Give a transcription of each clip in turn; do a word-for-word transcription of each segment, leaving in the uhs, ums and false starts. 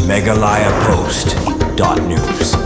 Meghalaya Post dot news.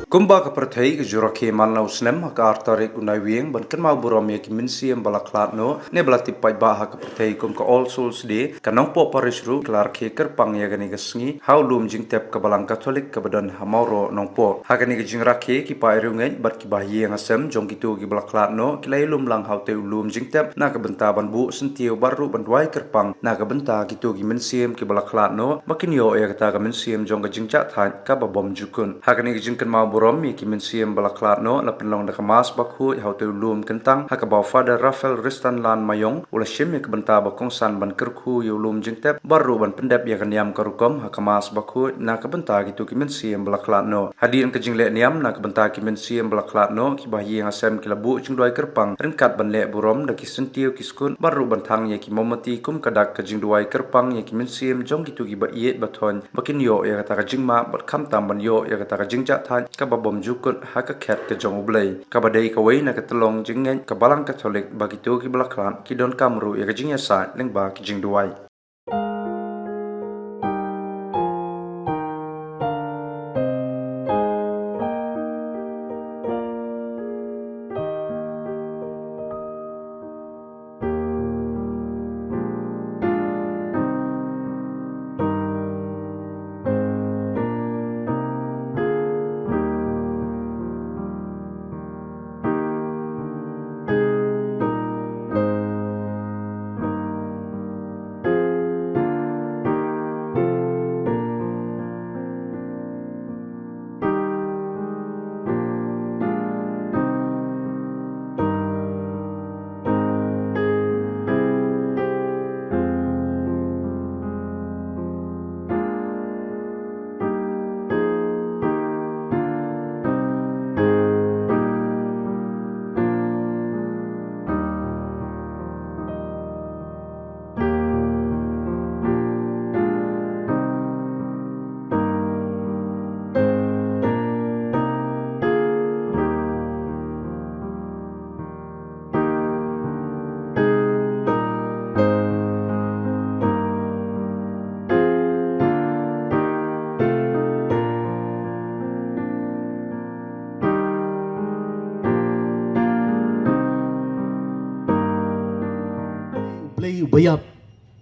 Kumba ka pyrthei ka ju rakhe man la u snem ha ka ar tarik u Naiwieng ban kynmaw burom ïa ki mynsiem ba la khlad noh ne ba la tip paidbah ha ka pyrthei kum ka All Souls Day, ka Nongpoh Parish ruh ka la rakhe kyrpang ïa kane ka sngi ha u lum jingtep ka Balang Katholik kaba don ha Mawroh Nongpoh. Ha kane ka jingrakhe ki paid riewngeit bad ki bahaïing hasem jong kito ki ba la khlad noh ki la ïalum lang ha utei u lum jingtep na ka bynta ban buh syntiew bad ruh ban duwai kyrpang na ka bynta kito ki mynsiem ki ba la khlad noh ba kin ïoh ïa kata ka mynsiem jong ka jingjahthait kaba bymjukut. Ha kane ka jingkynmaw burom ïa ki mynsiem ba la khlad noh la pynlong da ka Mass bakhuid ha utei u lum kyntang ha kaba u Father Raphael Ristanlan Mayong u la shim ïa ka bynta ba kongsan ban kyrkhu ïa u lum jingtep bad ruh ban pyndep ïa ka niam ka rukom ha ka Mass bakhuid na ka bynta kito ki mynsiem ba la khlad noh. Hadien ka jingleh niam na ka bynta ki mynsiem ba la khlad noh, ki bahaïing hasem ki la buh jingduwai kyrpang ryngkat ban leh burom da ki syntiew ki skud bad ruh ban thang ïa ki mombati kum ka dak ka jingduwai kyrpang ïa ki mynsiem jong kito ki ba ïeit ba thoiñ ba kin ïoh ïa kata ka jingmap bad khamtam ban ïoh ïa kata ka jingjahthait kaba bymjukut ha ka khet ka jong U Blei, kaba dei kawei na ka tyllong jingngeit ka Balang Katholik ba kito ki ba la khlad ki donkam ruh ïa ka jingïasaid lyngba ki jingduwai. U Blei uba ïap,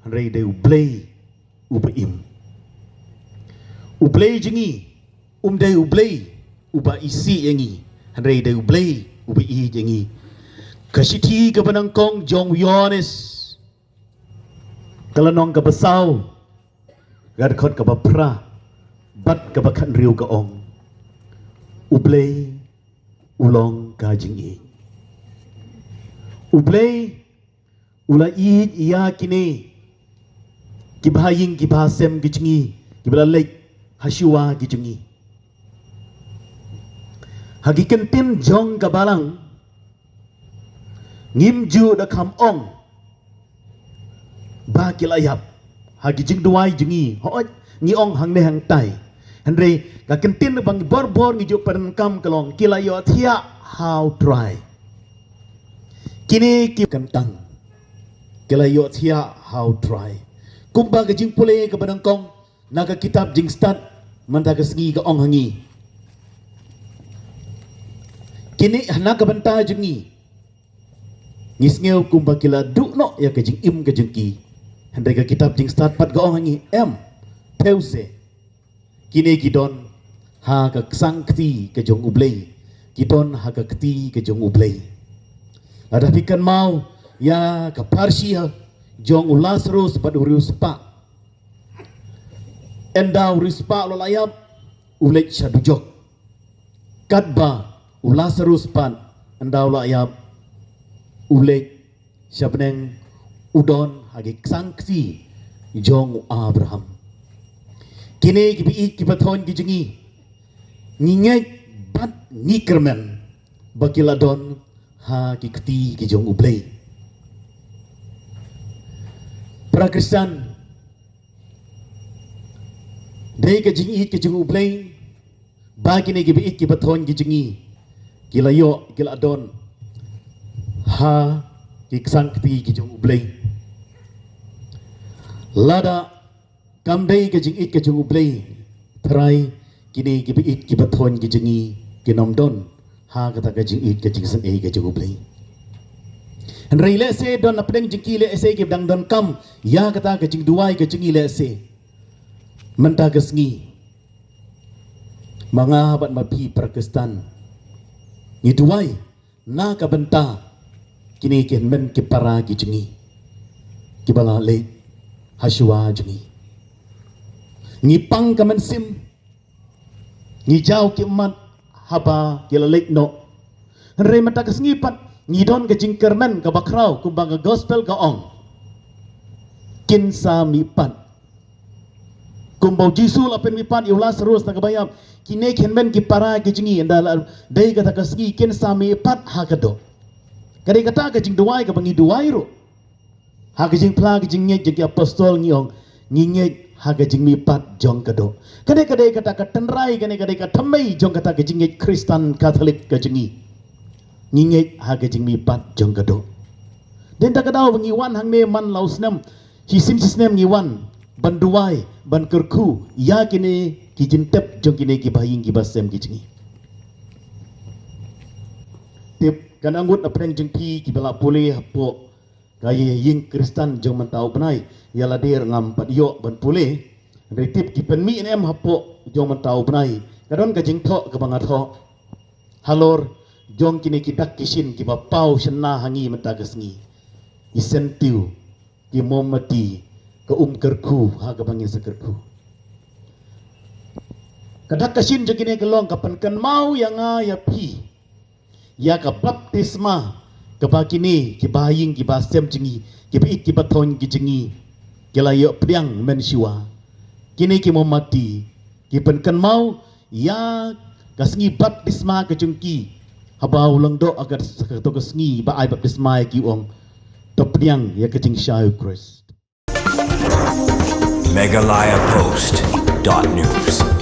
hynrei dei U Blei uba im. U Blei jong ngi um dei U Blei uba isih ïa ngi, hynrei dei U Blei uba ïeit ïa ngi. Ka shithi kaba nyngkong jong u Ïoannis, ka lynnong kaba saw, ka dkhot kaba phra bad kaba khathynriew ka ong, U Blei u long ka jingïeit. U Blei u la ïeit ïa kine ki bahaïing ki bahasem ki jong ngi ki ba la leit ha shuwa ki jong ngi. Ha ki ktien jong ka Balang ngim ju da kham ong ba ki la ïap ha ki jingduwai jong ngi, hooid ngi ong hangne hangtai. Hynrei ka ktien ba ngi bor bor ngi ju pyndonkam ka long ki la ïohthiah ha U Trai. Kine ki kyntang ki la ïohthiah ha U Trai. Kumba ka jingpule kaba nyngkong na ka kitab Jingstad mynta ka sngi ka ong ha ngi, kine na ka bynta jong ngi ngi sngew kumba ki la duh noh ïa ka jingim ka jong ki. Hynrei ka kitab Jingstad pat ka ong ha ngi, em, thew se, kine ki don ha ka ksang kti ka jong U Blei, ki don ha ka kti ka jong U Blei. Lada phi kynmaw ïa ka pharshi jong u Lasarus bad u riewspah. Ynda u riewspah u la ïap u leit sha dujok. Katba u Lasarus pat ynda u la ïap u leit sha bneng, u don ha ki ksang kti jong u Abraham. Kine ki ba ïeit ki ba thoiñ ki jong ngi, ngi ngeit bad ngi kyrmen ba ki la don ha ki kti ki jong U Blei. Para Khristan, dei ka jingïeit ka jong U Blei ba kine ki ba ïeit ki ba thoiñ ki jong ngi ki la ïoh ki la don ha ki ksang kti ki jong U Blei. Lada kam dei ka jingïeit ka jong U Blei, Trai, kine ki ba ïeit ki ba thoiñ ki jong ngi kin ym don ha kata ka jingïeit ka jingsngewsih ka jong U Blei. Hynrei lehse don hapdeng jong ki lehse ki ba dang donkam ïa kata ka jingduwai ka jong ngi lehse. Mynta ka sngi, ma nga bad ma phi para Khristan, ngi duwai na ka bynta kine ki hynmen ki para ki jong ngi ki ba la leit ha shuwa jong ngi. Ngi pang ka mynsiem, ngi jaw ki ummat haba ki la leit noh. Hynrei mynta ka sngi pat ngi don ka jingkyrmen ka ba khraw kumba ka gospel ka ong, kin sa mihpat. Kumba U Jisu la pynmihpat ïa u Lasarus na ka ba ïap, kine ki hynmen ki para ki jong ngi, ynda la dei kata ka sngi kin sa mihpat ha ka doh. Ka dei kata ka jingduwai ka ba ngi duwai ruh. Ha ka jingphla ka jingngeit jong ki apostol ngi ong, ngi ngeit ha ka jingmihpat jong ka doh. Kane ka dei kata ka tynrai, kane ka dei ka thymmei jong kata ka jingngeit Khristan Katholik ka jong ngi. Ngi ngeit ha ka jingmihpat jong ka doh. Dei na kata ka daw ba ngi wan hangne man la u snem, shisien shisnem ngi wan ban duwai, ban kyrkhu ïa kine ki jingtep jong kine ki bahaïing ki basem ki jong ngi. Tip, kan ngut hapdeng jong phi ki ba la pule hapoh ka ïing Khristan jong mynta u bnai, ïa lade ngam pat ïoh ban pule. Hynrei tip ki pynmih ne em hapoh jong mynta u bnai, ka don ka jingthoh ka ba nga thoh halor jong kine ki dak ki shin ki ba paw shynna ha ngi mynta ka sngi. Ki syntiew, ki mombati, ka um kyrkhu ha ka ba ngin sa kyrkhu. Ka dak ka shin jong kine ka long ka pynkynmaw ïa nga ïa phi ïa ka baptisma ka ba kine ki bahaïing ki basem jong ngi, ki ba ïeit ki ba thoiñ ki jong ngi ki la ïoh pdiang mynshuwa. Kine ki mombati ki pynkynmaw ïa ka sngi baptisma ka jong ki, haba u lyngdoh ha kato ka sngi ba ai baptisma ïa ki, u ong, to pdiang ïa ka jingshai U Khrist. Meghalaya Post dot news.